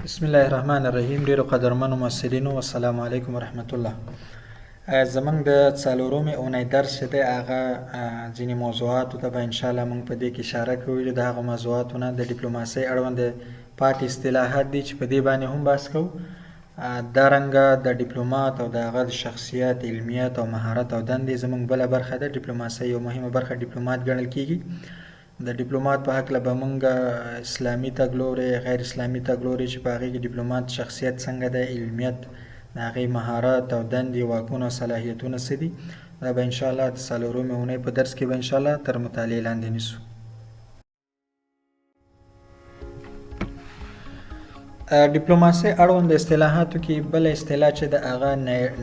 بسم الله الرحمن الرحیم. ډیرو قدرمنو محصلینو، والسلام علیکم ورحمت الله. زمونږ د څلورمې اونۍ درس چې دی، هغه ځینې موضوعاتو ته به انشاءالله موږ په دې کې اشاره کوو، چې د هغو موضوعاتو نه د ډیپلوماسۍ اړوند پاتې اصطلاحات دي چې په دې باندې هم بحث کوو. دارنګه د ډیپلومات او د هغه د شخصیت، علمیت او مهارت او دندې زمونږ بله برخه ده. ډیپلوماسۍ یو مهمه برخه ډیپلومات ګڼل کیږي. د ډیپلومات په هکله به مونږ اسلامي تګلوری، غیر اسلامي تګلوری، چې په هغې کې ډیپلومات شخصیت څنګه دی، علمیت، د هغې مهارت او دندې، واکونه او صلاحیتونه څه دي، دا به انشاءالله د څلورمې اونۍ په درس کې به انشاءالله تر مطالعې لاندې نیسو. ډیپلوماسي اړوند اصطلاحاتو کې بل اصطلاح چې د هغه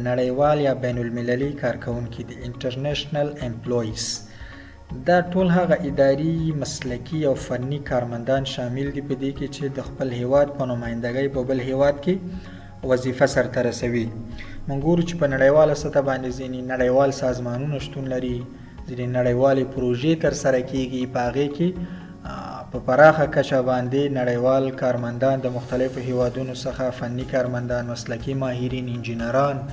نړیوال یا بین المللي کارکوونکي دي، انټرنیشنل امپلویز. دا ټول هغه اداري، مسلکي او فني کارمندان شامل دي په دې کې چې د خپل هیواد په نمایندګۍ په بل هیواد کې وظیفه سرته رسوي. موږ ګورو چې په نړیواله سطح باندې ځینې نړیوال سازمانونه شتون لري، ځینې نړیوالې پروژې ترسره کیږي، په هغې کې په پراخه کچه باندې نړیوال کارمندان د مختلفو هیوادونو څخه، فني کارمندان، مسلکي ماهرین، انجینران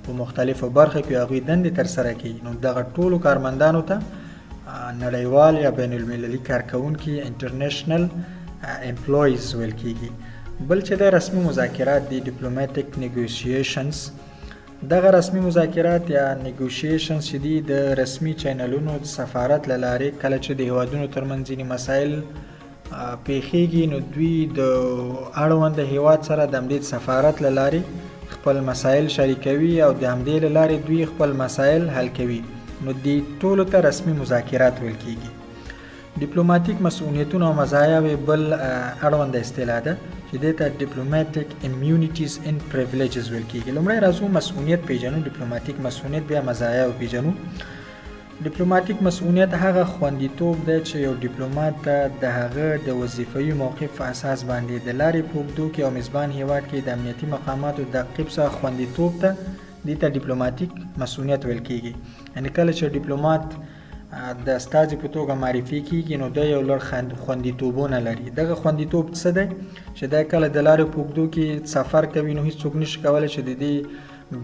په مختلفو برخو کې هغوی دندې ترسره کوي. نو دغه ټولو کارمندانو ته نړیوال یا بین المللي کارکوونکي، انټرنیشنل امپلویز ویل کیږي. بل چې د رسمي مذاکرات دي، ډیپلوماټیک نیګوسیشنز. دغه رسمي مذاکرات یا نیګوسیشنز چې دي، د رسمي چینلونو د سفارت له لارې کله چې د هیوادونو ترمنځ ځینې مسایل پیښیږي، نو دوی د اړوند هیواد سره د همدې سفارت له لارې خپل مسایل شریکوي او د همدې له لارې دوی خپل مسایل حل کوي. نو دې ټولو ته رسمي مذاکرات ویل کیږي. ډیپلوماتیک مسؤلیتونه او مزایاوې بل اړوند اصطلاح ده چې دې ته ډیپلوماټیک ایمیونټیز اند پریویلیجز ویل کیږي. لومړی راځو مسؤلیت پیژنو، ډیپلوماتیک مسؤلیت، بیا مزایاوې پیژنو. ډیپلوماتیک مسؤلیت هغه خوندیتوب دی چې یو ډیپلومات ته د هغه د وظیفوي موقف په اساس باندې د لارې په اوږدو کې او میزبان هیواد کې د امنیتي مقاماتو د تعقیب څخه خوندیتوب ته، دې ته ډیپلوماتیک مسؤلیت ویل کیږي. یعنی کله چې ډیپلومات د استازي په توګه معرفي کیږي، نو دی یو لړ خوندیتوبونه لري. دغه خوندیتوب څه دی؟ چې دی کله د لارې په اوږدو کې سفر کوي، نو هیڅوک نشي کولی چې د دې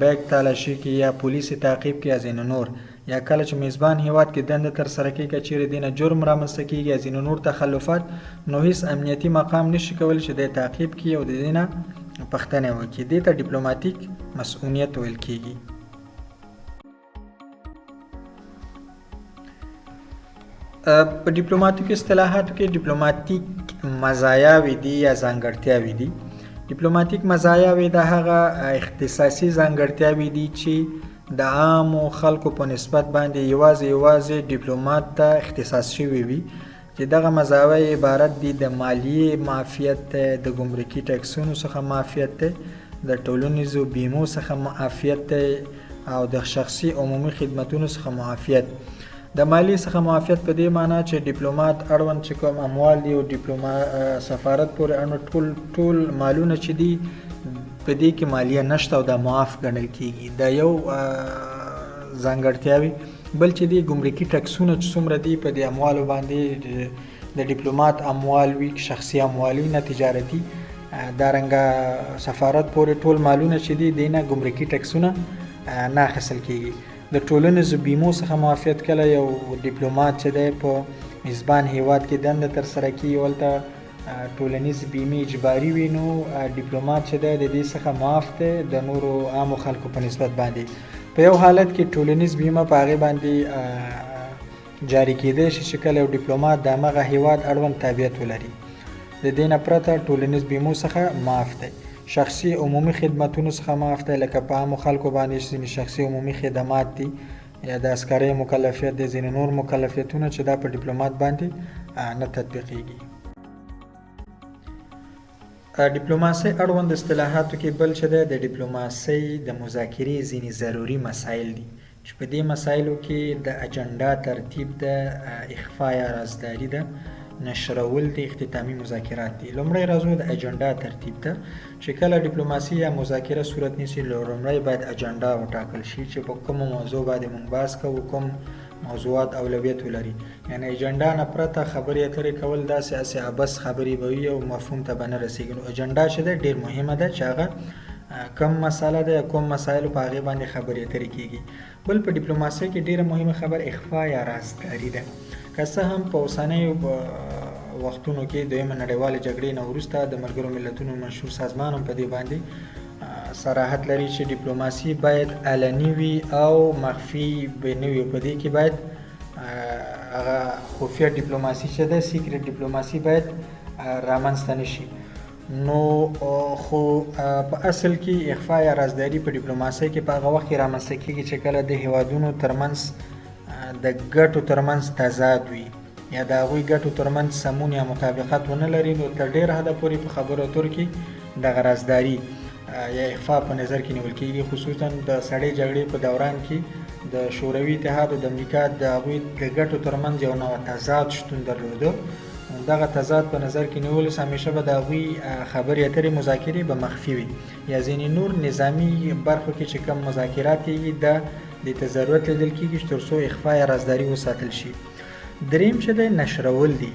بیګ تالاشي کړي یا پولیس یې تعقیب کړي یا ځینې نور، یا کله چې میزبان هیواد کې دنده ترسره کوي، که چیرې دینه جرم رامنځته کیږي یا ځینې نور تخلفات، نو هیڅ امنیتي مقام نشي کولی چې دی تعقیب کړي او د دې نه پوښتنه وکړي. دې ته ډیپلوماتیک مسؤلیت ویل کیږي. په ډیپلوماتیک اصطلاحاتو کې ډیپلوماتیک مزایاوې دي یا ځانګړتیاوې دي. ډیپلوماتیک مزایاوې د هغه اختصاصي ځانګړتیاوې دي چې د عامو خلکو په نسبت باندې یوازې ډیپلومات ته اختصاص شوي وي، چې دغه مزایاوې عبارت دي د مالیې معافیت دی، د ګمرکي ټکسونو څخه معافیت دی، د ټولنیزو بیمو څخه معافیت دی او د شخصي عمومي خدمتونو څخه معافیت. د مالیې څخه معافیت په دې معنی چې ډیپلومات اړوند چې کوم اموال دي او ډیپلوما سفارت پورې اړوند ټول مالونه چې دي، په دې کې مالیه نشته او دا معاف ګڼل کیږي. دا یو ځانګړتیاوي. بل چې دي، ګمرکي ټکسونه چې څومره دي په دې اموالو باندې، د ډیپلومات اموال وي، شخصي اموال وي، نه تجارتي، دارنګه سفارت پورې ټول مالونه چې دي، دینه ګمرکي ټکسونه نه اخیستل کیږي. د ټولنیزو بیمو څخه معافیت، کله یو ډیپلومات چې دی په میزبان هیواد کې دنده ترسره کوي، هلته ټولنیز بیمې اجباري وي، نو ډیپلومات چې دی د دې څخه معاف دی د نورو عامو خلکو په نسبت باندې. په یو حالت کې ټولنیز بیمه په هغې باندې جاری کیدای شي چې کله یو ډیپلومات د همغه هیواد اړوند تابعیت ولري. د دې نه پرته ټولنیز بیمو څخه معاف دی. شخصي عمومي خدمتونو څخه معاف دی، لکه په عامو خلکو باندې ځینې شخصي عمومي خدمات دي یا د عسکرۍ مکلفیت دی، ځینې نور مکلفیتونه چې دا په ډیپلومات باندې نه تطبیقیږي. ډیپلوماسۍ اړوند اصطلاحاتو کې بل چې دی د ډیپلوماسۍ د مذاکرې ځینې ضروري مسایل دي، چې په دې مسایلو کې د اجنډا ترتیب ده، اخفا یا رازداري ده، نشرول دي، اختتامي مذاکرات دي. لومړی راځو د اجنډا ترتیب ته، چې کله ډیپلوماسي یا مذاکره صورت نیسي، لومړی باید اجنډا وټاکل شي چې په کومه موضوع باندې موږ بحث کوو، کوم موضوعات اولویت ولري. یعنی اجنډا نه پرته خبرې اترې کول داسې هسې عبث خبرې به وي او مفهوم ته به نه رسېږي. نو اجنډا چې ده ډېر مهمه ده چې هغه کوم مسله ده یا کوم مسایلو په هغې باندې خبرې اترې کېږي. بل په ډیپلوماسۍ کې ډېره مهمه خبره اخفا یا رازداري ده. که څه هم په اوسنیو وختونو کې دویمه نړیوالې جګړې نه وروسته د ملګرو ملتونو منشور سازمان هم په دې باندې صراحت لري چې ډیپلوماسي باید علني وي او مخفي به نه وي، په دې کې باید هغه خفیه ډیپلوماسي چې ده، secret ډیپلوماسي باید رامنځته نه شي. نو خو په اصل کې اخفا یا رازداري په ډیپلوماسۍ کې په هغه وخت کې رامنځته کېږي چې کله د هیوادونو ترمنځ د ګټو ترمنځ تضاد وي یا د هغوی ګټو ترمنځ سمون یا مطابقت ونه لري، نو تر ډېره حده پورې په خبرو اترو کې دغه رازداري یا اخفا په نظر کې نیول کېږي. خصوصا د سړې جګړې په دوران کې د شوروي اتحاد او د امریکا د هغوی د ګټو ترمنځ یو نوع تضاد شتون درلوده. دغه تضاد په نظر کې نیولو سره همیشه به د هغوی خبرې اترې مذاکرې به مخفي وي، یا ځینې نور نظامي برخو کې چې کوم مذاکرات کېږي دا دې ته ضرورت لیدل کېږي چې تر څو اخفا یا رازداري وساتل شي. دریم چې دی نشرول دي.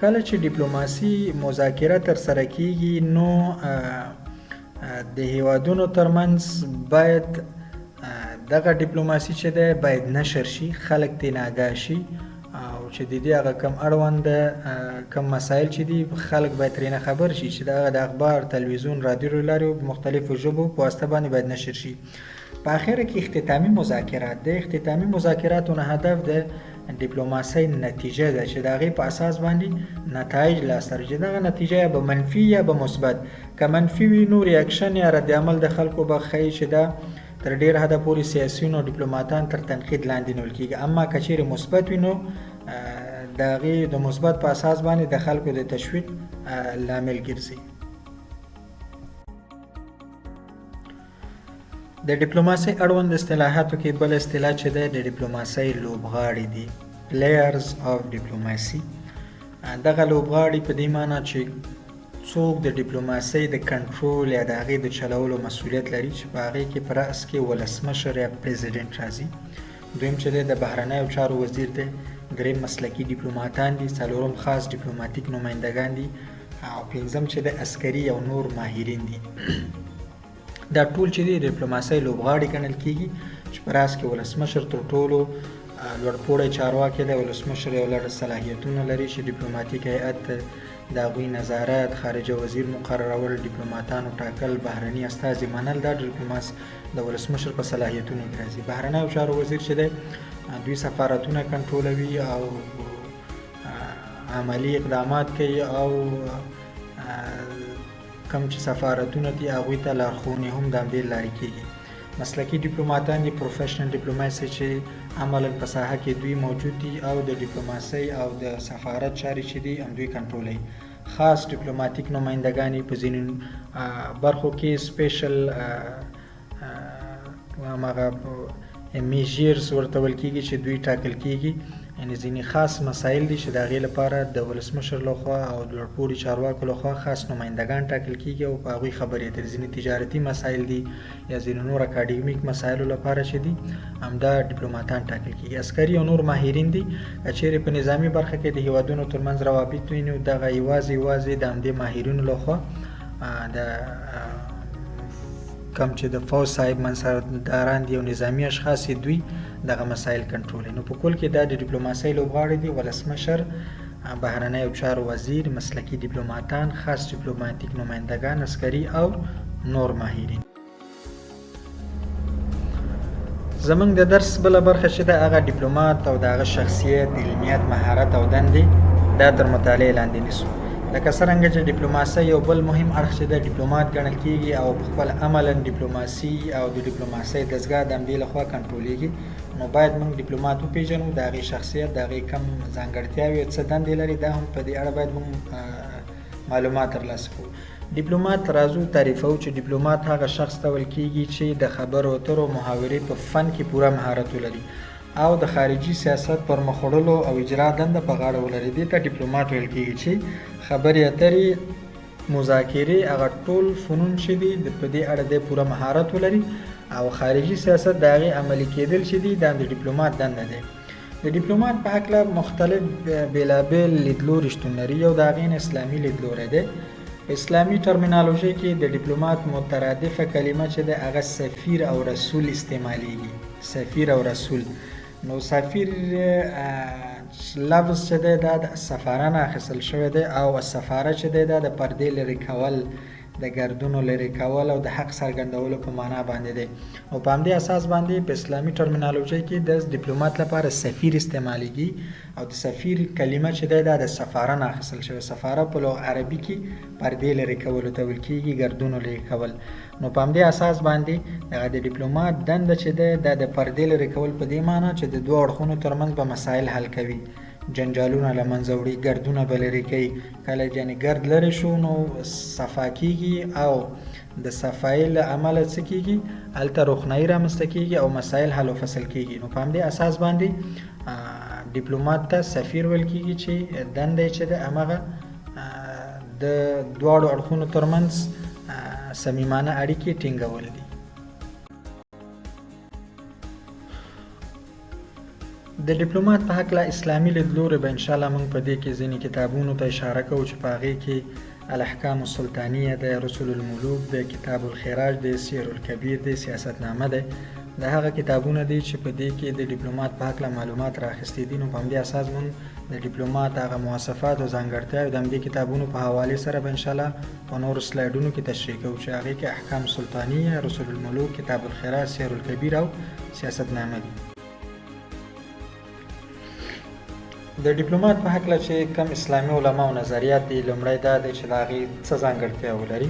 کله چې ډیپلوماسي مذاکره تر سره کیږي نو د هیوادونو ترمنځ باید دغه ډیپلوماسي چې ده باید نشر شي، خلک ترې ناګاه شي او چې د دې هغه کم اړوند کم مسایل چې دي خلک باید ترې نه خبر شي، چې دغه د اخبار، تلویزیون، رادیو له لارې او مختلفو ژبو په واسطه باندې باید نشر شي. په اخره کې اختتامي مذاکرات، د اختتامي مذاکراتو نه هدف د ډیپلوماسۍ نتیجه ده چې د هغې په اساس باندې نتایج لاسته راځي. دغه نتیجه یا به منفي یا به مثبت، که منفي وي نو reaction یا رد عمل د خلکو به ښیي چې دا تر ډېره حده پورې سیاسیون او ډیپلوماتان تر تنقید لاندې نیول کېږي. اما که چیرې مثبت وي نو د هغې د مثبت په اساس باندې د خلکو د تشویق لامل ګرځي. د ډیپلوماسۍ اړوند اصطلاحاتو کې بل اصطلاح چې ده د ډیپلوماسۍ لوبغاړي دي، Players of Diplomacy. دغه لوبغاړي په دې معنی چې څوک د ډیپلوماسۍ د کنټرول یا د هغې د چلولو مسولیت لري، چې په هغې کې په رأس کې ولسمشر یا president راځي. دویم چې دی د بهرنیو چارو وزیر دی، دریم مسلکي ډیپلوماتان دي، څلورم خاص ډیپلوماتیک نمایندګان دي، او پنځم چې د عسکري او نور ماهرین دي. دا ټول چې دي ډیپلوماسۍ لوبغاړي ګڼل کېږي چې په راس کې ولسمشر تر ټولو لوړپوړی چارواکی دی. ولسمشر یو لړ صلاحیتونه لري چې ډیپلوماتیک هیئت د هغوی نظارت، خارجه وزیر مقررول، ډیپلوماتانو ټاکل، بهرني استازي منل، دا ډیپلوماس د ولسمشر په صلاحیتونو کې راځي. بهرنیو چارو وزیر چې دی دوی سفارتونه کنټرولوي او عملي اقدامات کوي او کوم چې سفارتونه دي هغوی ته لارښوونې هم د همدې لارې کېږي. مسلکي ډیپلوماتان دي، professional diplomacy، چې عملا په ساحه کې دوی موجود دي او د ډیپلوماسۍ او د سفارت چارې چې دي هم دوی کنټرولوي. خاص ډیپلوماتیک نمایندګان یې په ځینو برخو کې special هماغه measures ورته ویل کېږي چې دوی ټاکل کېږي. یعنې ځینې خاص مسایل دي چې د هغې لپاره د ولسمشر لخوا او د لوړپوړي چارواکو لخوا خاص نمایندګان ټاکل کېږي او په هغوی خبرې اترې. ځینې تجارتي مسایل دي یا ځینې نور اکاډمیک مسایلو لپاره چې دي همدا ډیپلوماتان ټاکل کېږي. عسکري او نور ماهرین دي، که چیرې په نظامي برخه کې د هیوادونو ترمنځ روابط وي نو دغه یوازې د همدې ماهرینو لخوا د کم چې د فوج صاحب منصبداران دي او نظامي اشخاص یې دوی دغه مسایل کنټرولوي. نو په کل کې دا د ډیپلوماسۍ لوبغاړي دي: ولسمشر، بهرنیو چارو وزیر، مسلکي ډیپلوماتان، خاص ډیپلوماتیک نمایندګان، عسکري او نور ماهرین. زمونږ د درس بله برخه چې ده هغه ډیپلومات او د هغه شخصیت، علمیت، مهارت او دندې دا تر مطالعې لاندې نیسو. لکه څرنګه چې ډیپلوماسي یو بل مهم اړخ چې ده ډیپلومات ګڼل کیږي او په خپل عملا ډیپلوماسي او د ډیپلوماسۍ دستګاه د همدې لخوا کنټرولېږي، نو باید موږ ډیپلومات وپیژنو، د هغې شخصیت، د هغې کم ځانګړتیاوې او څه دندې لري، دا هم په دې اړه باید موږ معلومات ترلاسه کړو. ډیپلومات راځو تعریفوو چې ډیپلومات هغه شخص ته ویل کیږي چې د خبرو اترو محاورې په فن کې پوره مهارت ولري او د خارجي سیاست پر مخ وړلو او اجرا دنده په غاړه ولري. دې ته ډیپلومات ویل کیږي چې خبرې اترې، مذاکرې، هغه ټول فنون چې دي په دې اړه دی پوره مهارت ولري او خارجي سیاست د هغې عملي کېدل چې دي دا د ډیپلومات دنده دی. د ډیپلومات په هکله مختلف بېلابېل لیدلوري شتون لري. یو د هغې نه اسلامي لیدلوری دی. په اسلامي ټرمینالوژۍ کې د ډیپلومات مترادفه کلمه چې ده هغه سفیر او رسول استعمالیږي. سفیر او رسول. نو سفیر لفظ چې دی دا د سفاره نه اخیستل شوی دی او سفاره چې دی دا د پردې لرې کول، د ګردونو لرې کول او د حق څرګندولو په معنا باندې دی. او په همدې اساس باندې په اسلامي ټرمینالوژۍ کې د ډیپلومات لپاره سفیر استعمالیږي او د سفیر کلمه چې دی دا د سفاره نه اخیستل شوی. سفاره په لغت عربي کې پردې لرې کولو ته ویل کیږي، ګردونو لرې کول. نو په همدې اساس باندې دغه د ډیپلومات دنده چې دی دا د پردې لرې کول په دې معنا چې د دوو اړخونو ترمنځ به مسایل حل کوي، جنجالونه له منځه وړي، ګردونه به لرې کوي. کله چې یعنې ګرد لرې شو نو صفا کیږي او د صفایي له امله څه کیږي، هلته روښنايي رامنځته کیږي او مسایل حل و فصل کیږي. نو په همدې اساس باندې ډیپلومات ته سفیر ویل کیږي چې دنده یې چې ده هماغه د دواړو اړخونو ترمنځ صمیمانه اړیکې ټینګول دي. د ډیپلومات په هکله اسلامي لیدلوری به انشاءالله موږ په دې کې ځینې کتابونو ته اشاره کوو چې په هغې کې الاحکام السلطانیه دی، رسول الملوک دی، کتاب الخراج دی، سیر الکبیر دی، سیاستنامه دی. دا هغه کتابونه دي چې په دې کې د ډیپلومات په هکله معلومات راخیستي دي. نو په همدې اساس موږ د ډیپلومات هغه مواصفات او ځانګړتیاوې د همدې کتابونو په حوالې سره به انشاءالله په نورو سلایډونو کې تشریح کوو چې هغې کې احکام سلطانیه، رسول الملوک، کتاب الخراج، سیر الکبیر او سیاستنامه دي. د ډیپلومات په هکله چې کم اسلامي علماو نظریات دي، لومړی دا دی چې د هغې څه ځانګړتیا ولري.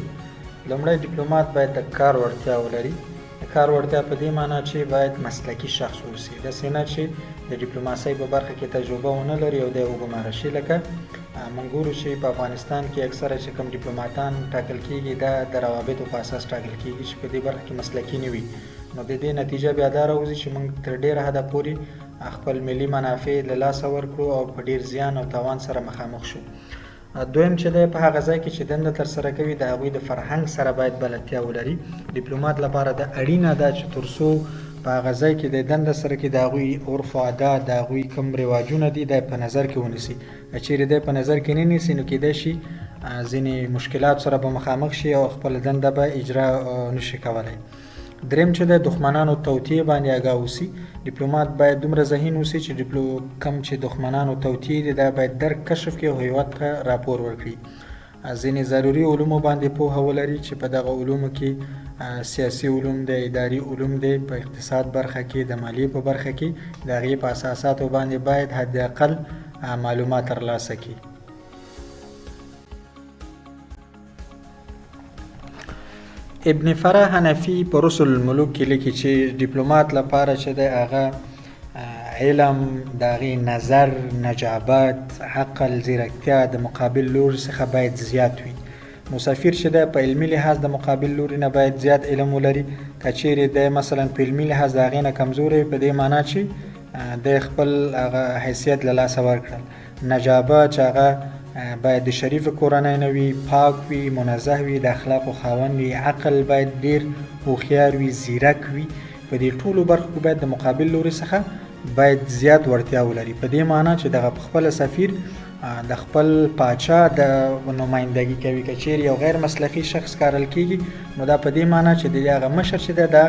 لومړی ډیپلومات باید د کار وړتیا ولري. د کار وړتیا په دې معنا چې باید مسلکي شخص اوسي، داسې نه چې د ډیپلوماسۍ په برخه کې تجربه ونه لري او دی وګمارل شي. لکه موږ ګورو چې په افغانستان کې اکثره چې کوم ډیپلوماتان ټاکل کیږي دا د روابطو په اساس ټاکل کیږي چې په دې برخه کې مسلکي نه وي. نو د دې نتیجه بیا دا راوځي چې موږ تر ډیره حده پورې خپل ملي منافع له لاسه ورکړو او په ډیر زیان او تاوان سره مخامخ شو. دویم چې دی په هغه ځای کې چې دنده ترسره کوي د هغوی د فرهنګ سره باید بلدتیا ولري. ډیپلومات لپاره د اړینه ده چې تر څو په هغه ځای کې د دنده سره کې د هغوی عرف او عادات، د هغوی کوم رواجونه دي دی په نظر کې ونیسي. که چیرې دی په نظر کې نه نیسي نو کیدای شي ځینې مشکلات سره به مخامخ شي او خپله دنده به اجرا نشي کولی. دریم چې د دښمنانو توطیې باندې آګاه اوسي. ډیپلومات باید دومره ذهین اوسي چې کم چې دښمنانو توطیې دي دا باید درک، کشف کړي او هیواد ته راپور ورکړي. ځینې ضروري علومو باندې پوهه ولري چې په دغه علومو کې سیاسي علوم دی، اداري علوم دی، په اقتصاد برخه کې، د مالیې په برخه کې د هغې په اساساتو باندې باید حد اقل معلومات ترلاسه کړي. ابن فرح حنفي په رسل الملوک کې لیکي چې ډیپلومات لپاره چې دی هغه علم، د هغې نظر، نجابت، عقل، ځیرکتیا د مقابل لوري څخه باید زیات وي. نو سفیر چې دی په علمي لحاظ د مقابل لوري نه باید زیات علم ولري. که چیرې دی مثلا په علمي لحاظ د هغې نه کمزوری وي، په دې معنا چې دی خپل هغه حیثیت له لاسه ورکړل. نجابه چې هغه باید د شریف کورنۍ نه وي، پاک وي، منزه وي، د اخلاقو خاوند وي، عقل باید ډیر هوښیار وي، ځیرک وي. په دې ټولو برخو کې باید د مقابل لوري څخه باید زیات وړتیا ولري. په دې معنا چې دغه خپل سفیر د خپل پاچا د نمایندګي کوي. که چیرې یو غیر مسلکي شخص کارل کیږي نو دا په دې معنا چې د هغه مشر چې ده دا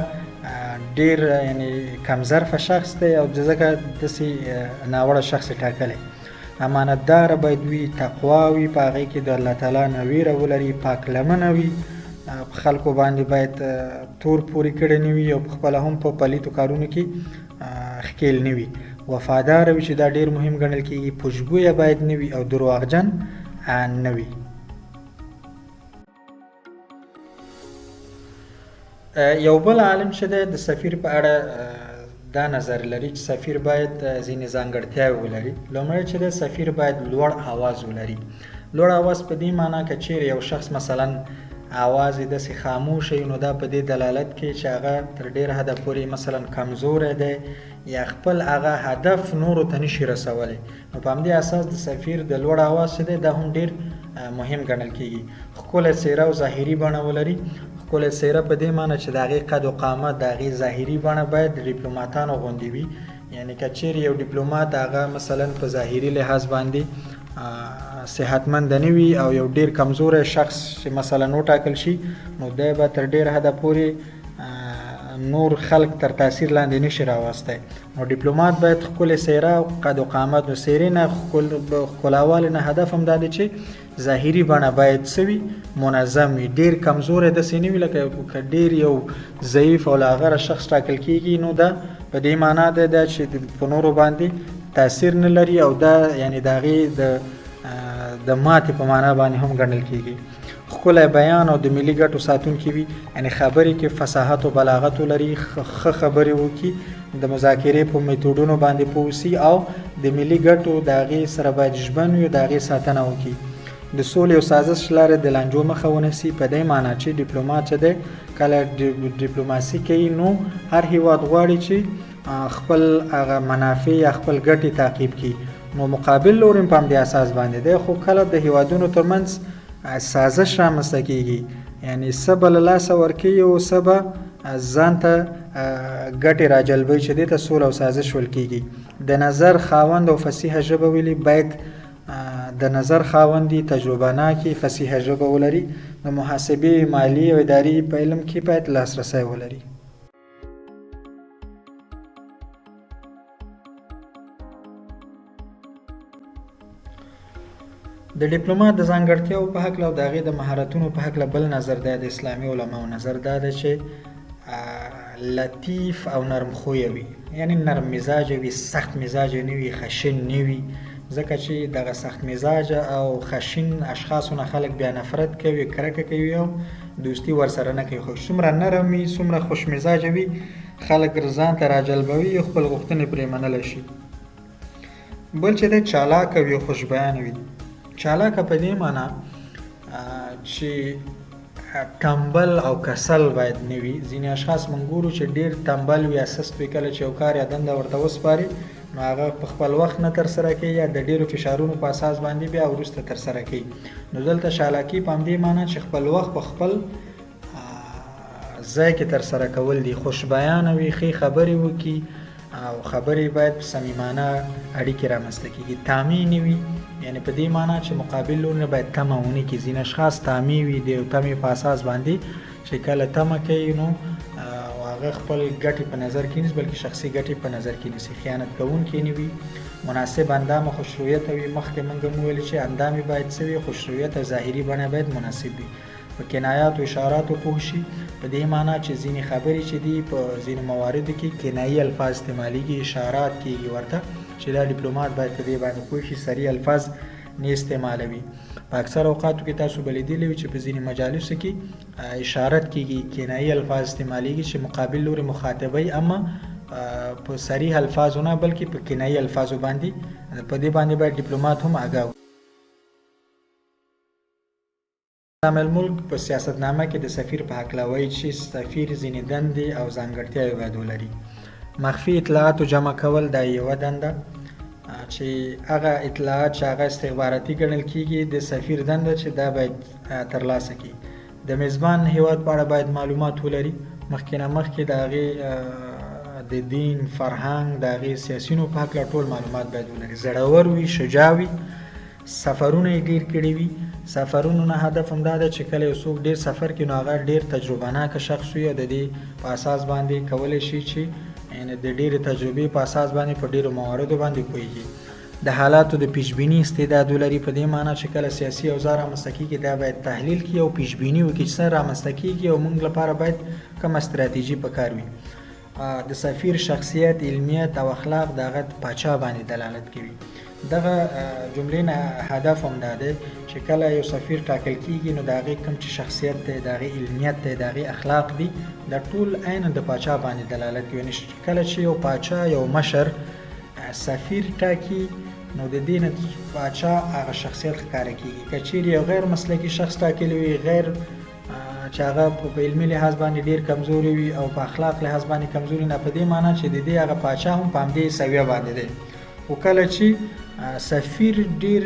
ډیر یعنی کمظرفه شخص دی او ځکه داسې ناوړه شخص یې ټاکلی. امانتدار باید وي، تقوا وي، په هغې کې د الله تعالی نه ویره ولري، پاک لمنه وي، په خلکو باندې باید تور پورې کړی نه وي او په خپله هم په پلیتو کارونو کې ښکیل نه وي، وفادار وي چې دا ډیر مهم ګڼل کیږي، پشګویه باید نه وي او درواغجن نه وي. یو بل عالم چې دی د سفیر په اړه دا نظر لري چې سفیر باید ځینې ځانګړتیاوې ولري. لومړی چې دی سفیر باید لوړ آواز ولري. لوړ آواز په دې معنا که چیرې یو شخص مثلا آواز یې داسې خاموش وي نو دا په دې دلالت کوي چې هغه تر ډېره حده پورې مثلا کمزوری دی یا خپل هغه هدف نورو ته نشي رسولی. نو په همدې اساس د سفیر د لوړ آواز چې دی دا هم ډېر مهم ګڼل کیږي. ښکلی څېره او ظاهري بڼه ولري. ښکلی څېره په دې معنی چې د هغې قد و قامت، د هغې ظاهري بڼه باید د ډیپلوماتانو غوندې وي، یعنی که چیرې یو ډیپلومات هغه مثلا په ظاهري لحاظ باندې صحتمند نه وي او یو ډیر کمزوری شخص چې مثلا وټاکل شي، نو دی به تر ډیره حده پورې نور خلک تر تاثیر لاندې نشي راوستی. نو ډیپلومات باید ښکلې څېره او قد و قامت، نو څېرې نه ښکلاوالي نه هدف هم دا دی چې ظاهري بڼه باید څه وي، منظم وي، ډیر کمزوری داسې نه وي لکه که ډیر یو ضعیف او لاغره شخص ټاکل کیږي، نو دا په دې معنا ده دا چې په نورو باندې تاثیر نه لري او دا یعنی د هغې د ماتې په معنا باندې هم ګڼل کیږي. ښکلی بیان او د ملي ګټو ساتونکي وي، یعنی خبرې کې فصاحت او بلاغت ولري، ښه خبرې وکړي، د مذاکرې په میتودونو باندې پوه سي او د ملي ګټو د هغې سره باید ژمن وي او د هغې ساتنه وکړي. د سولې او سازش لارې د لانجو مخه ونیسي، په دې معنا چې ډیپلومات چې دی کله ډیپلوماسي کوي نو هر هیواد غواړي چې خپل هغه منافع یا خپل ګټې تعقیب کړي، نو مقابل لوري هم په همدې اساس باندې دی. خو کله د هیوادونو ترمنځ سازش رامنځته کیږي، یعنی څه به له لاسه ورکوي او څه به ځان ته ګټې راجلبوي چې دې ته سوله او سازش ویل کیږي. د نظر خاوند او فصیحه ژبه ویلي باید د نظر خاوند وي، تجربه ناکي فصیحه ژبه ولري، د محاسبې، مالي او اداري په علم کې باید لاسرسی ولري. د ډیپلومات د ځانګړتیاو په هکله او د هغې د مهارتونو په هکله بل نظر دی، د اسلامي علماو نظر دا دی چې لطیف او نرم خویه وي، یعنی نرم مزاجه وي، سخت مزاجه نه وي، خشن نه وي، ځکه چې دغه سخت مزاجه او خشن اشخاصو نه خلک بیا نفرت کوي، کرکه کوي او دوستي ورسره نه کوي. خو څومره نرم وي، څومره خوش مزاجه وي، خلک ځان ته راجلبوي او خپل غوښتنې پرې منلی شي. بل چې دی چالاکه وي او خوشبیانه وي. چالاکه په دې معنا چې تنبل او کسل باید نه وي. ځینې اشخاص موږ ګورو چې ډېر تنبل وي یا سست وي، کله چې یو کار یا دنده ورته وسپاري نو هغه په خپل وخت نه ترسره کوي یا د ډېرو فشارونو په اساس باندې بیا وروسته ترسره کوي. نو دلته چالاکي په همدې معنا چې خپل وخت په خپل ځای کې ترسره کول دي، خوشبیانه وي، ښې خبرې وکړي او خبرې باید په صمیمانه اړیکې رامنځته کېږي. تامې نه وي، یعنی په دې معنا چې مقابل لوري نه باید تمه ونه کړي. ځینې اشخاص تامې وي، د یو تمې په اساس باندې چې کله تمه کوي نو هغه خپل ګټې په نظر کې نیسي، بلکې شخصي ګټې په نظر کې نیسي. خیانت کوونکی نه وي، مناسب اندام او خوشرویته وي. مخکې موږ هم وویل چې اندام یې باید څه وي، خوشرویت او ظاهري بڼه باید مناسب وي. په کنایاتو اشاراتو پوه شي، په دې معنا چې ځینې خبرې چې دي په ځینو مواردو کې کنایي الفاظ استعمالیږي، اشارات کیږي ورته چې دا ډیپلومات باید په دې باندې پوه شي، صریح الفاظ نه استعمالوي. په اکثر اوقاتو کې تاسو به لیدلي وي چې په ځینې مجالسو کې اشارت کیږي، کنایي الفاظ استعمالیږي چې مقابل لوري مخاطبوي، اما په صریح الفاظو نه بلکې په کنایي الفاظو باندې. په دې باندې باید ډیپلومات هم آګاه وي. نظام الملک په سیاستنامه کې د سفیر په هکله وایي چې سفیر ځینې دندې او ځانګړتیاوې باید ولري. مخفي اطلاعاتو جمع کول دا یوه دنده چې هغه اطلاعات چې هغه استخباراتي ګڼل کیږي د سفیر دنده چې دا باید ترلاسه کړي. د میزبان هیواد په اړه باید معلومات ولري، مخکې نه مخکې د هغې د دین، فرهنګ، د هغې سیاسیونو په هکله ټول معلومات باید ولري. زړور وي، شجاع وي، سفرونه یې ډیر کړي وي. سفرونو نه هدف هم دا دی چې کله یو څوک ډیر سفر کوي نو هغه ډیر تجربه ناک شخص وي او د دې په اساس باندې کولی شي چې یعنی د ډیرې تجربې په اساس باندې په ډیرو مواردو باندې پوهیږي. د حالاتو د پیشبیني استعداد ولري، په دې معنا چې کله سیاسي اوضاع رامنځته کیږي دا باید تحلیل کړي او پیشبیني وکړي چې څه رامنځته کیږي او موږ لپاره باید کومه ستراتیژي پکار وي. د سفیر شخصیت، علمیت او اخلاق د هغه پاچا باندې دلالت کوي. دغه جملې نه هدف هم دا دی چې کله یو سفیر ټاکل کیږي نو د هغې کوم چې شخصیت دی، د هغې علمیت دی، د هغې اخلاق دي، دا ټول عین د پاچا باندې دلالت کوي. یعنې کله چې یو پاچا یو مشر سفیر ټاکي نو د دې نه پاچا هغه شخصیت ښکاره کیږي. که چیرې یو غیر مسلکي شخص ټاکلی وي، غیر چې هغه په علمي لحاظ باندې ډیر کمزوري وي او په اخلاق لحاظ باندې کمزوري، نه په دې معنی چې د دې هغه پاچا هم په همدې سویه باندې دی. خو کله چې سفیر ډیر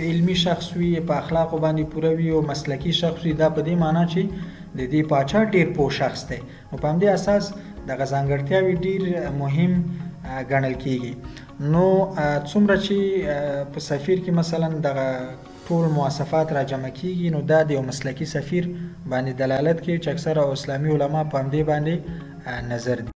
علمي شخص وي، په اخلاقو باندې پوره وي او مسلکي شخص وي، دا په دې معنی چې د دې پاچا ډیر پوه شخص دی. نو په همدې اساس دغه ځانګړتیاوې ډیر مهم ګڼل کیږي. نو څومره چې په سفیر کې مثلا دغه ټول مواصفات را جمع کیږي، نو دا د یو مسلکي سفیر باندې دلالت کوي چې اکثره اسلامي علما په همدې باندې نظر دي.